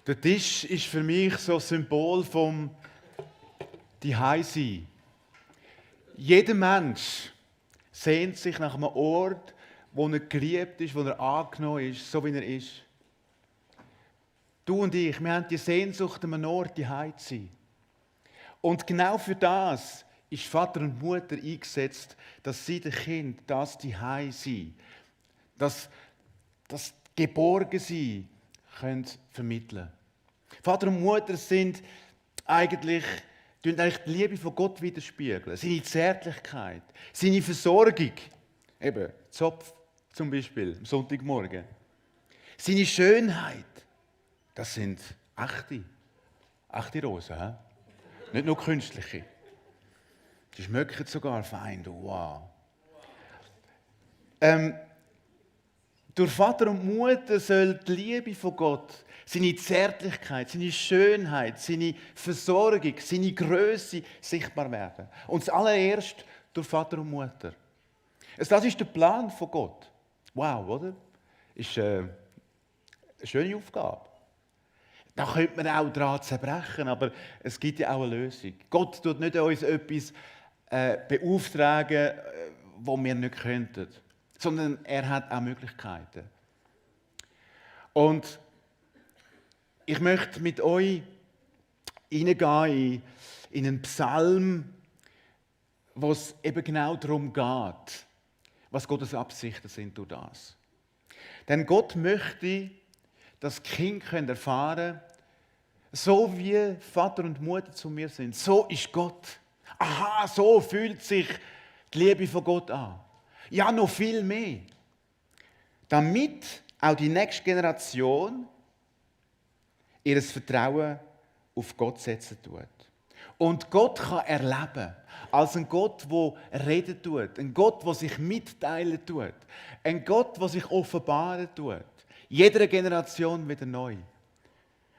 Der Tisch ist für mich so ein Symbol vom Zuhause-Sein. Jeder Mensch sehnt sich nach einem Ort, wo er geliebt ist, wo er angenommen ist, so wie er ist. Du und ich, wir haben die Sehnsucht, an einem Ort zuhause zu sein. Und genau für das ist Vater und Mutter eingesetzt, dass sie den Kind das zuhause sein, das Geborgensein können vermitteln. Vater und Mutter sind eigentlich die Liebe von Gott widerspiegeln. Seine Zärtlichkeit, seine Versorgung. Eben, Zopf zum Beispiel, am Sonntagmorgen. Seine Schönheit. Das sind echte Rosen. He? Nicht nur künstliche. Die schmecken sogar fein. Wow. Durch Vater und Mutter soll die Liebe von Gott, seine Zärtlichkeit, seine Schönheit, seine Versorgung, seine Größe sichtbar werden. Und zuallererst durch Vater und Mutter. Also das ist der Plan von Gott. Wow, oder? Ist eine schöne Aufgabe. Da könnte man auch daran zerbrechen, aber es gibt ja auch eine Lösung. Gott tut nicht uns etwas beauftragen, was wir nicht könnten, sondern er hat auch Möglichkeiten. Und ich möchte mit euch hineingehen in einen Psalm, wo es eben genau darum geht, was Gottes Absichten sind durch das. Denn Gott möchte, dass die Kinder erfahren können, so wie Vater und Mutter zu mir sind, so ist Gott. Aha, so fühlt sich die Liebe von Gott an. Ja, noch viel mehr. Damit auch die nächste Generation ihr Vertrauen auf Gott setzen tut. Und Gott kann erleben, als ein Gott, der reden tut, ein Gott, der sich mitteilen tut, ein Gott, der sich offenbaren tut. Jeder Generation wieder neu.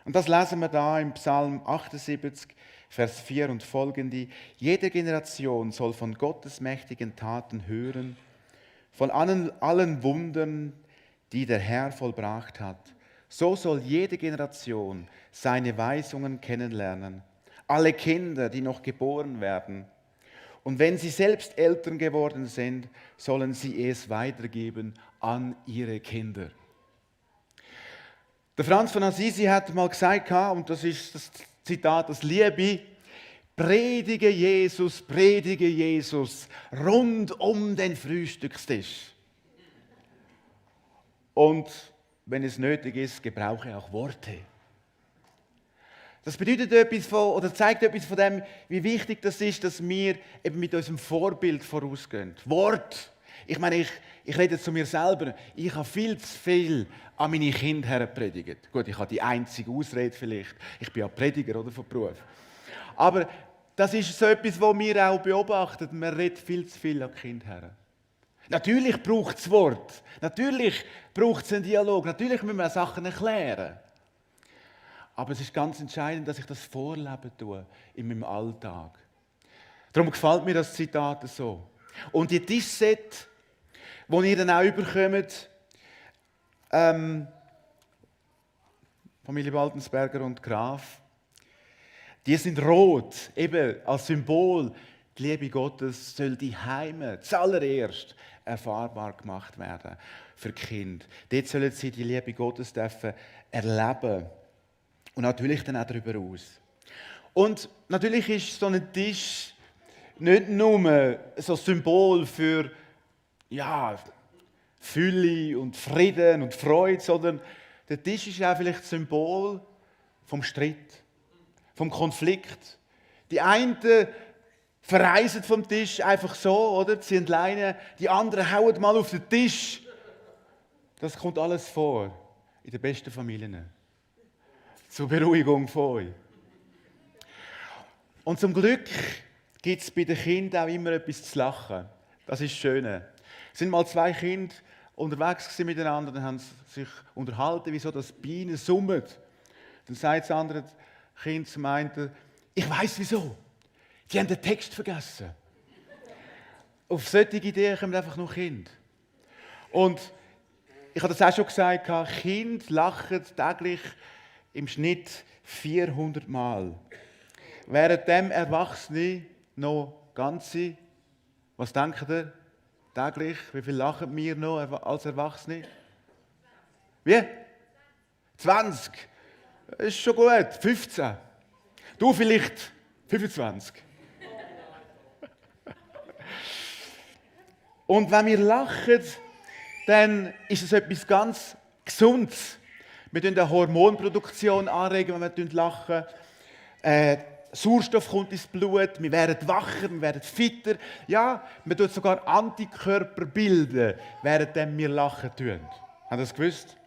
Und das lesen wir da im Psalm 78, Vers 4 und folgende. Jede Generation soll von Gottes mächtigen Taten hören, von allen Wundern, die der Herr vollbracht hat. So soll jede Generation seine Weisungen kennenlernen. Alle Kinder, die noch geboren werden. Und wenn sie selbst Eltern geworden sind, sollen sie es weitergeben an ihre Kinder. Der Franz von Assisi hat mal gesagt, und das ist das Zitat, das liebe: predige Jesus, rund um den Frühstückstisch. Und wenn es nötig ist, gebrauche auch Worte. Das bedeutet etwas von, oder zeigt etwas von dem, wie wichtig das ist, dass wir eben mit unserem Vorbild vorausgehen. Wort. Ich meine, ich rede zu mir selber. Ich habe viel zu viel an meine Kinder hergepredigt. Gut, ich habe die einzige Ausrede vielleicht. Ich bin ja Prediger oder von Beruf. Aber das ist so etwas, was wir auch beobachten. Man redet viel zu viel an die Kinder her. Natürlich braucht es Wort. Natürlich braucht es einen Dialog. Natürlich müssen wir Sachen erklären. Aber es ist ganz entscheidend, dass ich das vorleben tue in meinem Alltag. Darum gefällt mir das Zitat so. Und die Tischset, die ihr dann auch überkommt, Familie Waltensberger und Graf, die sind rot, eben als Symbol. Die Liebe Gottes soll die Heime zuallererst erfahrbar gemacht werden für die Kinder. Dort sollen sie die Liebe Gottes dürfen erleben. Und natürlich dann auch darüber aus. Und natürlich ist so ein Tisch nicht nur so ein Symbol für Fülle und Frieden und Freude, sondern der Tisch ist auch vielleicht Symbol vom Streit, vom Konflikt. Die einen verreisen vom Tisch einfach so, oder? Ziehen Leine, die anderen hauen mal auf den Tisch. Das kommt alles vor in den besten Familien. Zur Beruhigung von euch. Und zum Glück gibt es bei den Kindern auch immer etwas zu lachen. Das ist das Schöne. Es sind mal zwei Kinder unterwegs miteinander, dann haben sie sich unterhalten, wieso das Bienen summen. Dann sagt das andere Kind zum einen: ich weiss wieso. Die haben den Text vergessen. Auf solche Ideen kommen einfach nur Kinder. Und ich habe das auch schon gesagt, Kinder lachen täglich im Schnitt 400 Mal. Während dem Erwachsene noch ganze, was denkt ihr, täglich, wie viel lachen wir noch als Erwachsene? Wie? 20. Das ist schon gut. 15. Du vielleicht 25. Und wenn wir lachen, dann ist es etwas ganz Gesundes. Wir regen eine Hormonproduktion anregen, wenn wir lachen. Sauerstoff kommt ins Blut, wir werden wacher, wir werden fitter. Ja, man tut sogar Antikörper bilden, während wir lachen tun. Habt ihr das gewusst?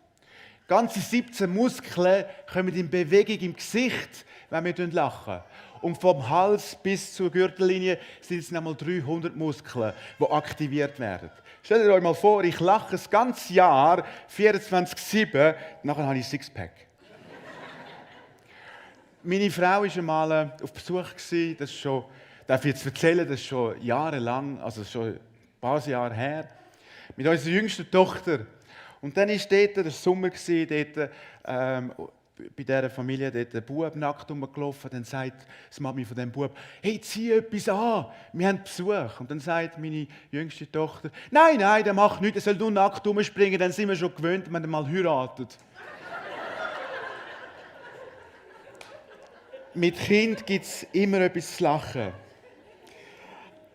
Ganze 17 Muskeln kommen in Bewegung im Gesicht, wenn wir lachen. Und vom Hals bis zur Gürtellinie sind es nochmal 300 Muskeln, die aktiviert werden. Stellt euch mal vor, ich lache das ganze Jahr, 24/7, nachher habe ich Sixpack. Meine Frau war einmal auf Besuch, das ist schon, darf ich jetzt erzählen, das ist schon jahrelang, also schon ein paar Jahre her, mit unserer jüngsten Tochter. Und dann war dort, das war Sommer, dort, bei dieser Familie dort ein Bub nackt rumgelaufen. Dann sagt die Mami von diesem Bub, hey, zieh etwas an, wir haben Besuch. Und dann sagt meine jüngste Tochter, nein, der macht nichts, er soll nur nackt rumspringen, dann sind wir schon gewöhnt, wenn er mal heiratet. Mit Kind gibt es immer etwas zu lachen.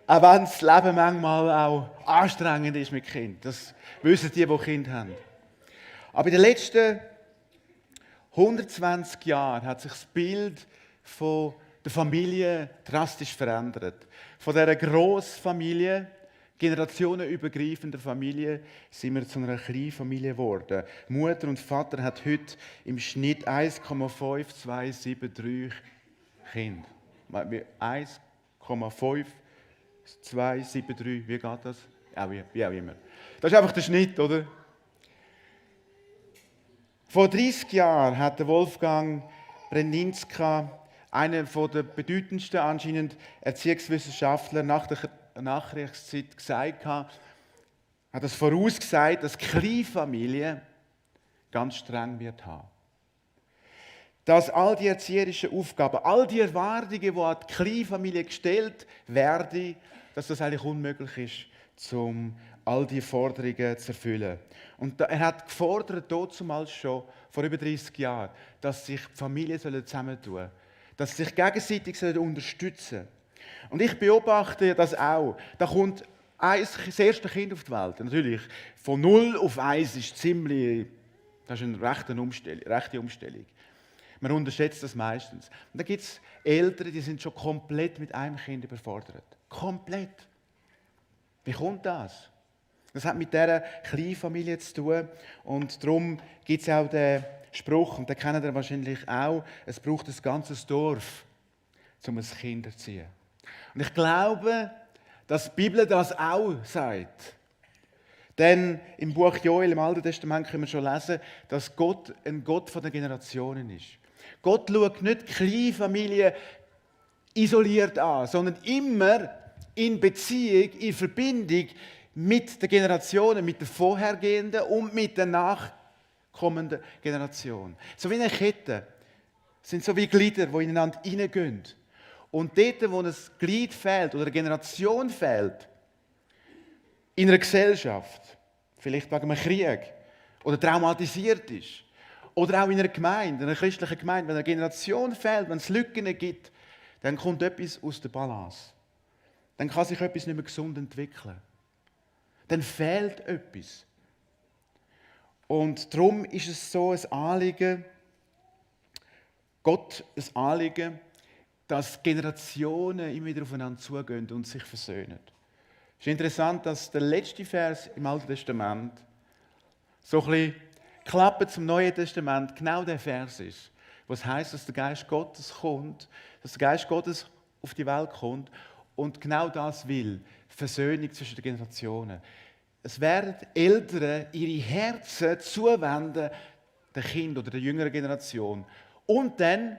Auch wenn das Leben manchmal auch anstrengend ist mit Kind. Das wissen die Kinder haben. Aber in den letzten 120 Jahren hat sich das Bild von der Familie drastisch verändert. Von dieser Grossfamilie, generationenübergreifender Familie, sind wir zu einer Kleinfamilie geworden. Mutter und Vater hat heute im Schnitt 1,5273 Kinder. 1,5273, wie geht das? Wie auch immer. Das ist einfach der Schnitt, oder? Vor 30 Jahren hat der Wolfgang Brendinska, einer der bedeutendsten anscheinend Erziehungswissenschaftler nach der Nachkriegszeit, hat es vorausgesagt, dass die Kleinfamilie ganz streng wird haben. Dass all die erzieherischen Aufgaben, all die Erwartungen, die an die Kleinfamilie gestellt werden, dass das eigentlich unmöglich ist, um all diese Forderungen zu erfüllen. Und er hat gefordert, damals schon, vor über 30 Jahren, dass sich die Familien zusammentun sollen, dass sie sich gegenseitig unterstützen sollen. Und ich beobachte das auch. Da kommt das erste Kind auf die Welt. Natürlich, von 0 auf 1 ist ziemlich, das ist eine rechte Umstellung. Man unterschätzt das meistens. Und dann gibt es Eltern, die sind schon komplett mit einem Kind überfordert. Komplett. Wie kommt das? Das hat mit dieser Kleinfamilie zu tun. Und darum gibt es auch den Spruch, und den kennt ihr wahrscheinlich auch, es braucht ein ganzes Dorf, um ein Kind zu erziehen. Und ich glaube, dass die Bibel das auch sagt. Denn im Buch Joel, im Alten Testament, können wir schon lesen, dass Gott ein Gott der Generationen ist. Gott schaut nicht die Kleinfamilie isoliert an, sondern immer in Beziehung, in Verbindung mit den Generationen, mit der vorhergehenden und mit der nachkommenden Generation. So wie eine Kette. Das sind so wie Glieder, die ineinander hineingehen. Und dort, wo ein Glied fehlt oder eine Generation fehlt, in einer Gesellschaft, vielleicht wegen einem Krieg, oder traumatisiert ist, oder auch in einer Gemeinde, einer christlichen Gemeinde, wenn eine Generation fehlt, wenn es Lücken gibt, dann kommt etwas aus der Balance. Dann kann sich etwas nicht mehr gesund entwickeln. Dann fehlt etwas. Und darum ist es so ein Anliegen, Gott ein Anliegen, dass Generationen immer wieder aufeinander zugehen und sich versöhnen. Es ist interessant, dass der letzte Vers im Alten Testament so ein bisschen Klappe zum Neuen Testament genau der Vers ist, wo es heisst, dass der Geist Gottes kommt, dass der Geist Gottes auf die Welt kommt und genau das will, Versöhnung zwischen den Generationen. Es werden Eltern ihre Herzen zuwenden, der Kind oder der jüngeren Generation. Und dann,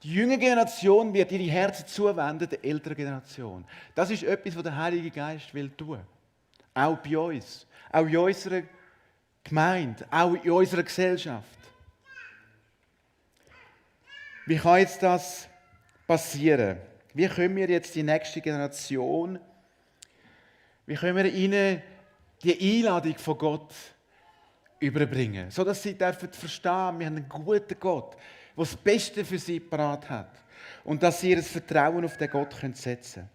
die jüngere Generation wird ihre Herzen zuwenden, der älteren Generation. Das ist etwas, was der Heilige Geist will tun. Auch bei uns. Auch in unserer Gemeinde. Auch in unserer Gesellschaft. Wie kann jetzt das passieren? Wie können wir jetzt die nächste Generation, wie können wir ihnen die Einladung von Gott überbringen, sodass sie verstehen, wir haben einen guten Gott, der das Beste für sie parat hat und dass sie ihr Vertrauen auf den Gott setzen können.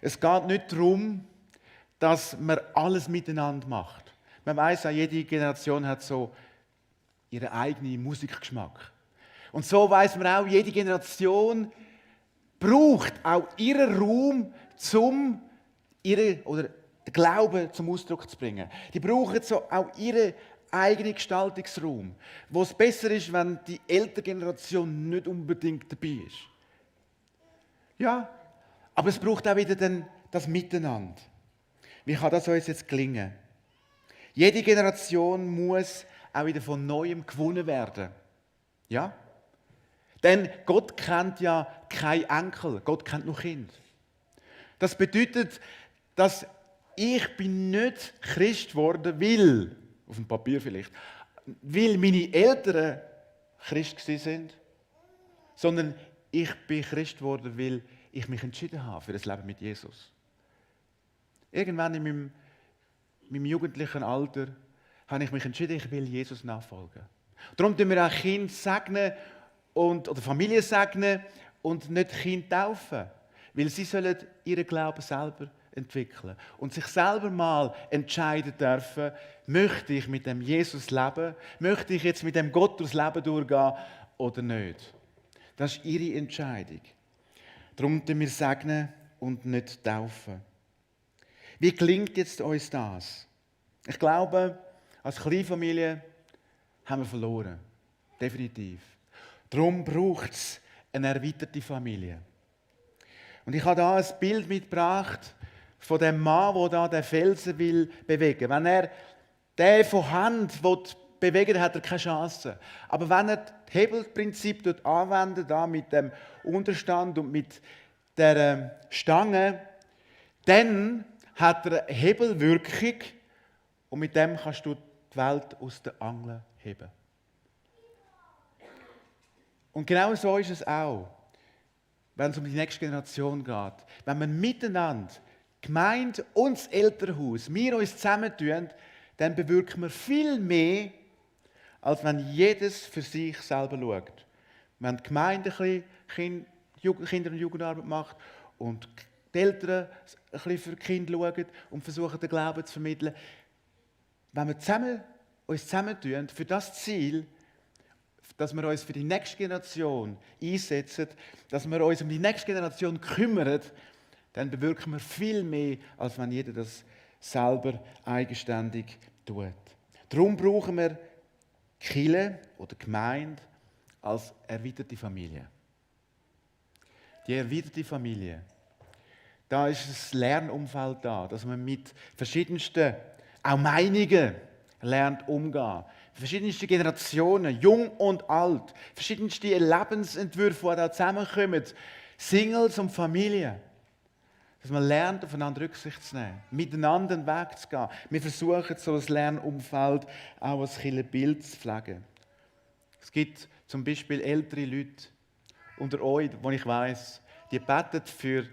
Es geht nicht darum, dass man alles miteinander macht. Man weiss auch, jede Generation hat so ihren eigenen Musikgeschmack. Und so weiss man auch, jede Generation braucht auch ihren Raum, um den Glauben zum Ausdruck zu bringen. Die brauchen so auch ihren eigenen Gestaltungsraum, wo es besser ist, wenn die ältere Generation nicht unbedingt dabei ist. Ja, aber es braucht auch wieder das Miteinander. Wie kann das uns jetzt gelingen? Jede Generation muss auch wieder von Neuem gewonnen werden. Ja? Denn Gott kennt ja keinen Enkel, Gott kennt nur Kinder. Das bedeutet, dass ich bin nicht Christ geworden, weil, auf dem Papier vielleicht, weil meine Eltern Christ sind, sondern ich bin Christ geworden, weil ich mich entschieden habe für das Leben mit Jesus. Irgendwann in meinem jugendlichen Alter habe ich mich entschieden, ich will Jesus nachfolgen. Darum tun wir auch Kinder segnen oder Familien segnen und nicht Kinder taufen. Weil sie sollen ihren Glauben selber entwickeln und sich selber mal entscheiden dürfen, möchte ich mit dem Jesus leben, möchte ich jetzt mit dem Gott durchs Leben durchgehen oder nicht. Das ist ihre Entscheidung. Darum tun wir segnen und nicht taufen. Wie gelingt jetzt uns das? Ich glaube, als Kleinfamilie haben wir verloren. Definitiv. Darum braucht es eine erweiterte Familie. Und ich habe da ein Bild mitgebracht von dem Mann, der da den Felsen will bewegen. Wenn er den von Hand bewegen will, hat er keine Chance. Aber wenn er das Hebelprinzip anwendet, da mit dem Unterstand und mit der Stange, dann hat er eine Hebelwirkung und mit dem kannst du die Welt aus der Angel heben. Und genau so ist es auch, wenn es um die nächste Generation geht. Wenn wir miteinander, Gemeinde und das Elternhaus, wir uns zusammentun, dann bewirken wir viel mehr, als wenn jedes für sich selber schaut. Wenn die Gemeinde ein bisschen Kinder- und Jugendarbeit macht und die Eltern ein bisschen für die Kinder schauen und versuchen, den Glauben zu vermitteln. Wenn wir uns zusammentun für das Ziel, dass wir uns für die nächste Generation einsetzen, dass wir uns um die nächste Generation kümmern, dann bewirken wir viel mehr, als wenn jeder das selber eigenständig tut. Darum brauchen wir Kirche oder Gemeinde als erweiterte Familie. Die erweiterte Familie, da ist das Lernumfeld da, dass man mit verschiedensten, auch Meinungen lernt umgehen. Verschiedenste Generationen, jung und alt, verschiedenste Lebensentwürfe, die da zusammenkommen, Singles und Familien. Dass man lernt, aufeinander Rücksicht zu nehmen, miteinander einen Weg zu gehen. Wir versuchen, so ein Lernumfeld auch als Kirchenbild zu pflegen. Es gibt zum Beispiel ältere Leute unter euch, wo ich weiss, die beten für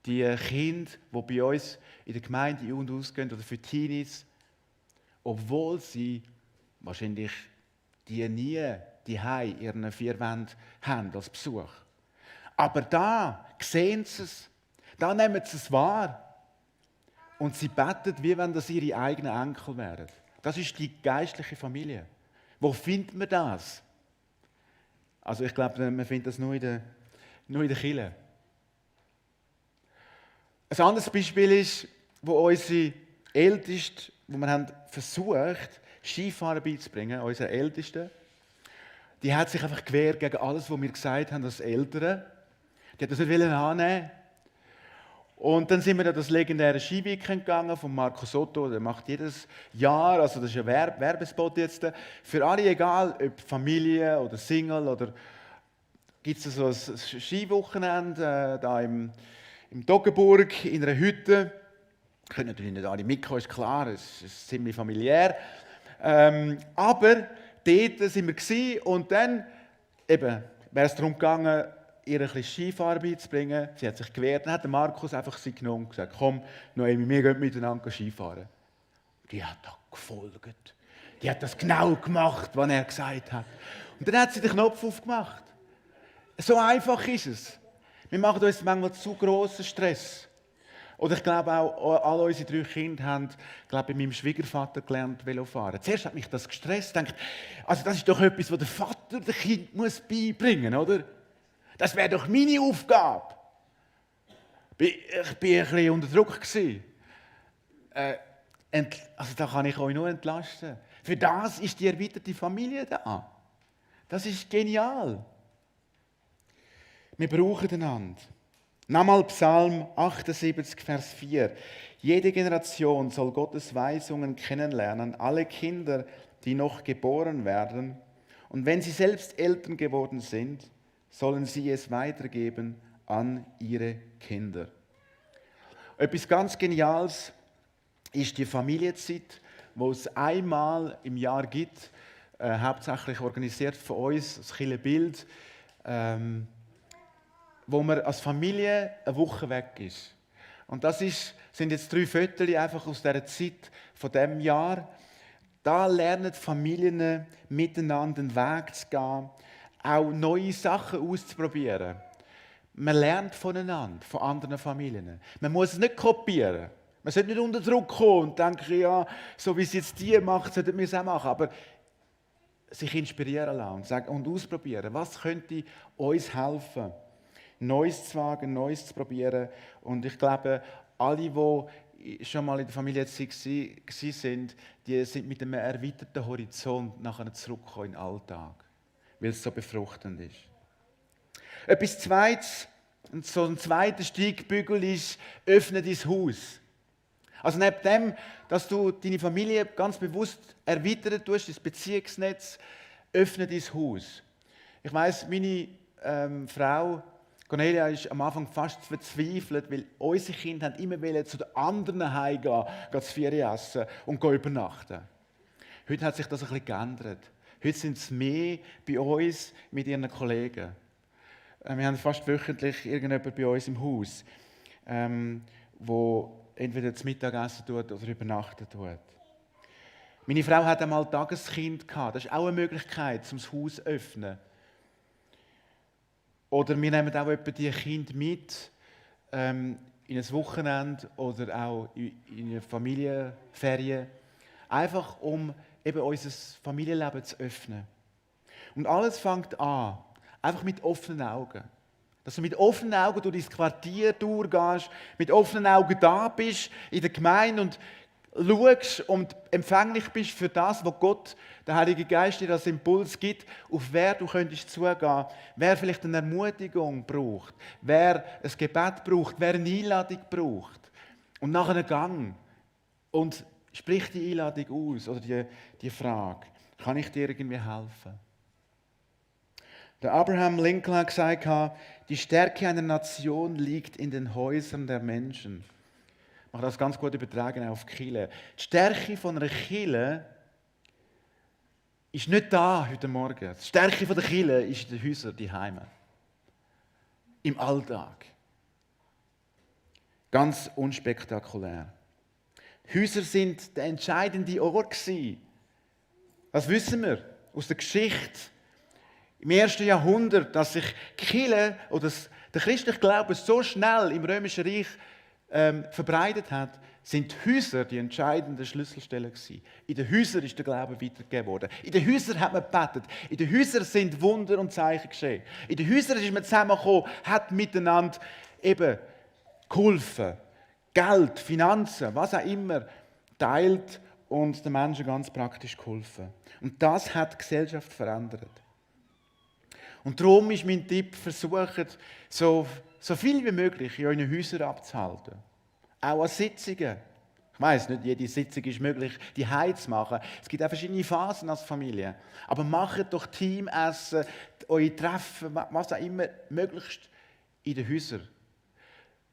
die Kinder, die bei uns in der Gemeinde ein- und ausgehen, oder für Teenies, obwohl sie wahrscheinlich die nie die ihren vier Wände haben als Besuch. Aber da sehen sie es, da nehmen sie es wahr und sie beten, wie wenn das ihre eigenen Enkel wären. Das ist die geistliche Familie. Wo findet man das? Also ich glaube, man findet das nur in der Kirche. Ein anderes Beispiel ist, wo unsere Älteste, wo wir haben versucht, Skifahren beizubringen, unsere Ältesten, die hat sich einfach gewehrt gegen alles, was wir gesagt haben als Eltern. Die hat das nicht annehmen. Und dann sind wir an das legendäre Skiweekend gegangen von Marco Sotto. Der macht jedes Jahr, also das ist ein Werbespot jetzt, für alle, egal ob Familie oder Single oder gibt es so ein Skiwochenende da im Toggenburg in einer Hütte. Können natürlich nicht alle mitkommen, ist klar, es ist ziemlich familiär. Aber dort waren wir und dann eben wäre es darum gegangen, ihr ein bisschen Skifahren beizubringen. Sie hat sich gewehrt. Dann hat der Markus einfach sie genommen und gesagt, komm, Noemi, wir gehen miteinander Skifahren. Die hat da gefolgt. Die hat das genau gemacht, was er gesagt hat. Und dann hat sie den Knopf aufgemacht. So einfach ist es. Wir machen uns manchmal zu grossen Stress. Oder ich glaube auch, alle unsere 3 Kinder haben, glaube bei meinem Schwiegervater gelernt, Velofahren. Zuerst hat mich das gestresst. Ich dachte, also das ist doch etwas, was der Vater dem Kind muss beibringen muss, oder? Das wäre doch meine Aufgabe. Ich war ein bisschen unter Druck. Also da kann ich euch nur entlasten. Für das ist die erweiterte Familie da. Das ist genial. Wir brauchen einander. Nochmal Psalm 78, Vers 4. Jede Generation soll Gottes Weisungen kennenlernen, alle Kinder, die noch geboren werden. Und wenn sie selbst Eltern geworden sind, sollen sie es weitergeben an ihre Kinder. Etwas ganz Geniales ist die Familienzeit, die es einmal im Jahr gibt, hauptsächlich organisiert von uns, das Kirchenbild, wo man als Familie eine Woche weg ist. Und das sind jetzt 3 Fotos einfach aus dieser Zeit von diesem Jahr. Da lernen die Familien miteinander den Weg zu gehen, auch neue Sachen auszuprobieren. Man lernt voneinander, von anderen Familien. Man muss es nicht kopieren. Man sollte nicht unter Druck kommen und denken, ja, so wie es jetzt die macht, sollten wir es auch machen. Aber sich inspirieren lassen und ausprobieren. Was könnte uns helfen? Neues zu wagen, Neues zu probieren. Und ich glaube, alle, die schon mal in der Familie waren, die sind mit einem erweiterten Horizont nachher zurückgekommen in den Alltag, weil es so befruchtend ist. Etwas Zweites, so ein zweiter Steigbügel ist, öffne dein Haus. Also neben dem, dass du deine Familie ganz bewusst erweitern tust, das Beziehungsnetz, öffne dein Haus. Ich weiss, meine Frau Cornelia ist am Anfang fast verzweifelt, weil unsere Kinder immer zu den anderen heimgehen, das Ferien essen und übernachten. Heute hat sich das ein bisschen geändert. Heute sind es mehr bei uns mit ihren Kollegen. Wir haben fast wöchentlich irgendjemand bei uns im Haus, wo entweder das Mittagessen tut oder übernachten tut. Meine Frau hat einmal Tageskind gehabt. Das ist auch eine Möglichkeit, um das Haus zu öffnen. Oder wir nehmen auch etwa die Kinder mit in ein Wochenende oder auch in eine Familienferien. Einfach um eben unser Familienleben zu öffnen. Und alles fängt an, einfach mit offenen Augen. Dass du mit offenen Augen durch dein Quartier durchgehst, mit offenen Augen da bist in der Gemeinde und schaust und empfänglich bist für das, was Gott, der Heilige Geist, dir als Impuls gibt, auf wer du könntest zugehen, wer vielleicht eine Ermutigung braucht, wer ein Gebet braucht, wer eine Einladung braucht. Und nach einem Gang und sprich die Einladung aus oder die Frage, kann ich dir irgendwie helfen? Der Abraham Lincoln hat gesagt, die Stärke einer Nation liegt in den Häusern der Menschen. Ich mache das ganz gut übertragen auf die Kirche. Die Stärke von einer Kirche ist nicht da heute Morgen. Die Stärke der Kirche ist in den Häusern, die Heime. Im Alltag. Ganz unspektakulär. Häuser sind der entscheidende Ort gewesen. Das wissen wir aus der Geschichte. Im 1. Jahrhundert, dass sich die Kirche oder der christliche Glaube so schnell im Römischen Reich verbreitet hat, sind die Häuser die entscheidenden Schlüsselstellen gewesen. In den Häusern ist der Glaube weitergegeben worden. In den Häusern hat man gebetet. In den Häusern sind Wunder und Zeichen geschehen. In den Häusern ist man zusammengekommen, hat miteinander eben geholfen. Geld, Finanzen, was auch immer, teilt und den Menschen ganz praktisch geholfen. Und das hat die Gesellschaft verändert. Und darum ist mein Tipp, versucht, so viel wie möglich in euren Häusern abzuhalten. Auch an Sitzungen. Ich weiss nicht, jede Sitzung ist möglich, die Heim zu machen. Es gibt auch verschiedene Phasen als Familie. Aber macht doch Teamessen, eure Treffen, was auch immer, möglichst in den Häusern.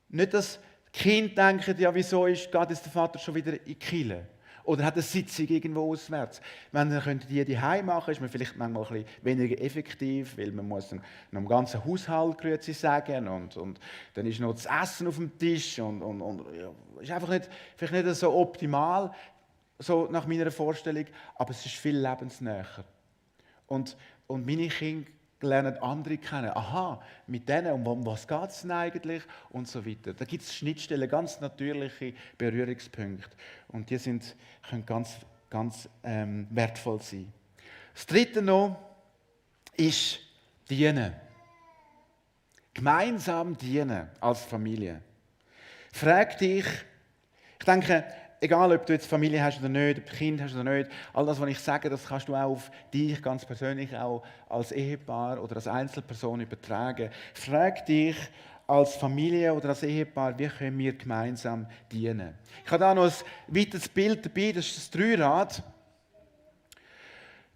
Nicht, dass die Kinder denken, ja, wieso geht jetzt der Vater schon wieder in die Kirche? Oder hat eine Sitzung irgendwo auswärts. Wenn man die Heim machen, ist man vielleicht manchmal ein bisschen weniger effektiv, weil man muss noch im ganzen Haushalt Grüezi sagen und dann ist noch das Essen auf dem Tisch und ja, ist einfach nicht, vielleicht nicht so optimal, so nach meiner Vorstellung, aber es ist viel lebensnäher. Und meine Kinder lernen andere kennen. Aha, mit denen, um was geht es denn eigentlich? Und so weiter. Da gibt es Schnittstellen, ganz natürliche Berührungspunkte. Und die können ganz wertvoll sein. Das Dritte noch ist dienen. Gemeinsam dienen als Familie. Frag dich, ich denke, egal, ob du jetzt Familie hast oder nicht, ob du Kind hast oder nicht, all das, was ich sage, das kannst du auch auf dich ganz persönlich, auch als Ehepaar oder als Einzelperson übertragen. Frag dich als Familie oder als Ehepaar, wie können wir gemeinsam dienen? Ich habe da noch ein weiteres Bild dabei, das ist das Dreirad.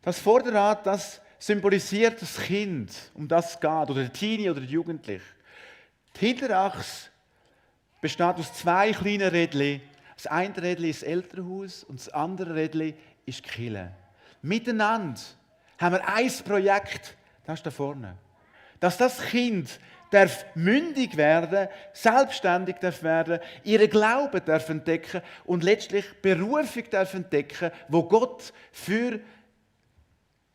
Das Vorderrad, das symbolisiert das Kind, um das es geht, oder der Teenie oder der Jugendliche. Die Hinterachse besteht aus 2 kleinen Rädchen. Das eine Rädchen ist das Elternhaus und das andere Rädchen ist die Kirche. Miteinander haben wir ein Projekt, das ist da vorne. Dass das Kind darf mündig werden, selbstständig darf werden, ihren Glauben darf entdecken und letztlich Berufung darf entdecken, wo Gott für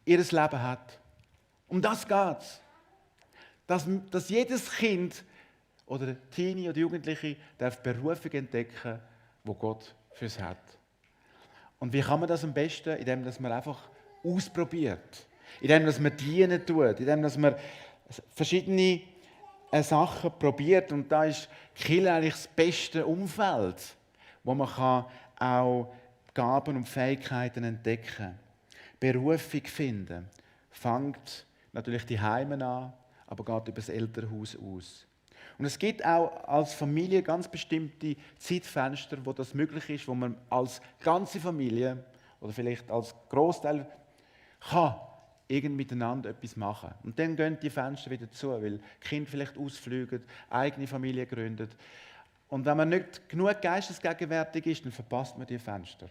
ihr Leben hat. Um das geht es. Dass jedes Kind oder Teenie oder Jugendliche darf Berufung entdecken, wo Gott fürs hat. Und wie kann man das am besten? Indem dass man einfach ausprobiert. Indem dass man dienen tut. Indem dass man verschiedene Sachen probiert. Und da ist Kirche eigentlich das beste Umfeld, wo man auch Gaben und Fähigkeiten entdecken kann. Berufung finden. Fängt natürlich die Heime an, aber geht über das Elternhaus aus. Und es gibt auch als Familie ganz bestimmte Zeitfenster, wo das möglich ist, wo man als ganze Familie oder vielleicht als Großteil kann irgendwie miteinander etwas machen. Und dann gehen die Fenster wieder zu, weil die Kinder vielleicht ausfliegen, eigene Familie gründen. Und wenn man nicht genug geistesgegenwärtig ist, dann verpasst man die Fenster.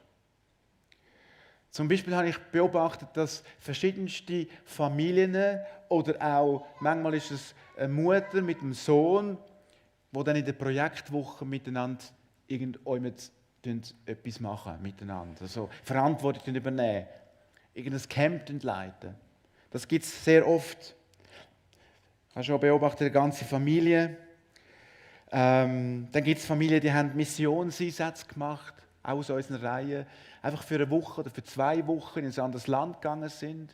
Zum Beispiel habe ich beobachtet, dass verschiedenste Familien oder auch, manchmal ist es eine Mutter mit einem Sohn, die dann in der Projektwoche miteinander etwas machen miteinander. Also Verantwortung übernehmen, irgendein Camp leiten. Das gibt es sehr oft. Ich habe schon beobachtet, eine ganze Familie. Dann gibt es Familien, die haben Missionseinsätze gemacht, auch aus unserer Reihe, einfach für eine Woche oder für 2 Wochen in ein anderes Land gegangen sind.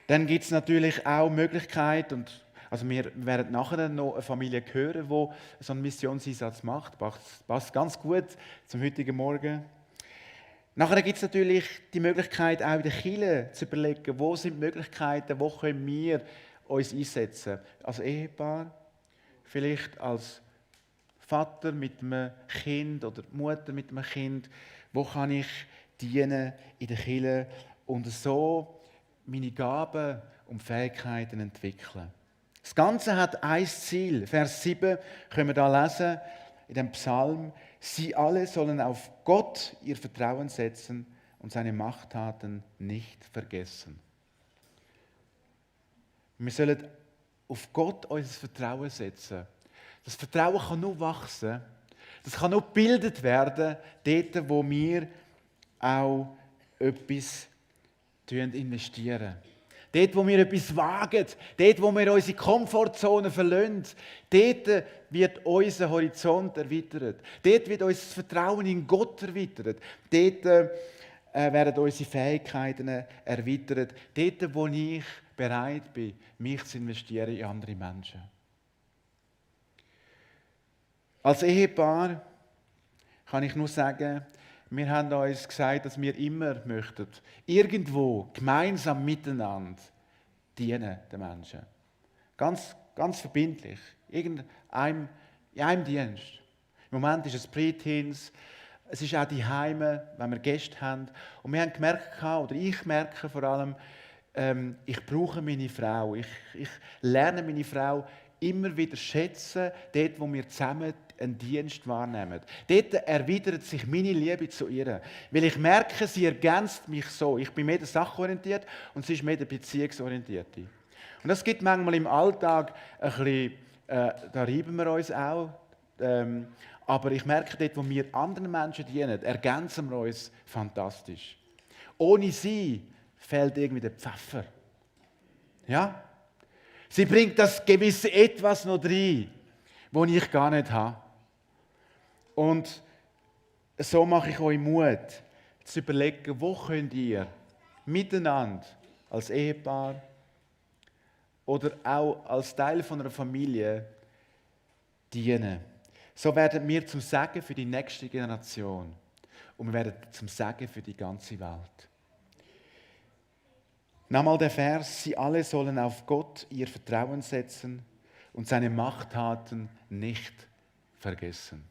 Dann gibt es natürlich auch Möglichkeiten, also wir werden nachher noch eine Familie hören, die so einen Missionseinsatz macht. Passt ganz gut zum heutigen Morgen. Nachher gibt es natürlich die Möglichkeit, auch in der Kirche zu überlegen, wo sind die Möglichkeiten, wo können wir uns einsetzen. Als Ehepaar, vielleicht als Vater mit einem Kind oder Mutter mit einem Kind. Wo kann ich dienen in der Kirche und so meine Gaben und Fähigkeiten entwickeln. Das Ganze hat ein Ziel. Vers 7 können wir da lesen in dem Psalm. Sie alle sollen auf Gott ihr Vertrauen setzen und seine Machttaten nicht vergessen. Wir sollen auf Gott unser Vertrauen setzen. Das Vertrauen kann nur wachsen, das kann nur gebildet werden, dort, wo wir auch etwas investieren. Dort, wo wir etwas wagen, dort, wo wir unsere Komfortzone verlassen, dort wird unser Horizont erweitert. Dort wird unser Vertrauen in Gott erweitert. Dort werden unsere Fähigkeiten erweitert. Dort, wo ich bereit bin, mich zu investieren in andere Menschen. Als Ehepaar kann ich nur sagen, wir haben uns gesagt, dass wir immer möchten, irgendwo gemeinsam miteinander dienen den Menschen. Ganz verbindlich. In einem Dienst. Im Moment ist es Preteens, es ist auch die Heime, wenn wir Gäste haben. Und wir haben gemerkt, oder ich merke vor allem, ich brauche meine Frau. Ich lerne meine Frau immer wieder schätzen, dort, wo wir zusammen einen Dienst wahrnehmen. Dort erwidert sich meine Liebe zu ihr. Weil ich merke, sie ergänzt mich so. Ich bin mehr der sachorientiert und sie ist mehr der beziehungsorientierte. Und das gibt manchmal im Alltag ein bisschen, da reiben wir uns auch. Aber ich merke, dort, wo wir anderen Menschen dienen, ergänzen wir uns fantastisch. Ohne sie fehlt irgendwie der Pfeffer. Ja? Sie bringt das gewisse Etwas noch rein, das ich gar nicht habe. Und so mache ich euch Mut, zu überlegen, wo könnt ihr miteinander als Ehepaar oder auch als Teil von einer Familie dienen. So werden wir zum Segen für die nächste Generation und wir werden zum Segen für die ganze Welt. Nochmal der Vers: Sie alle sollen auf Gott ihr Vertrauen setzen und seine Machttaten nicht vergessen.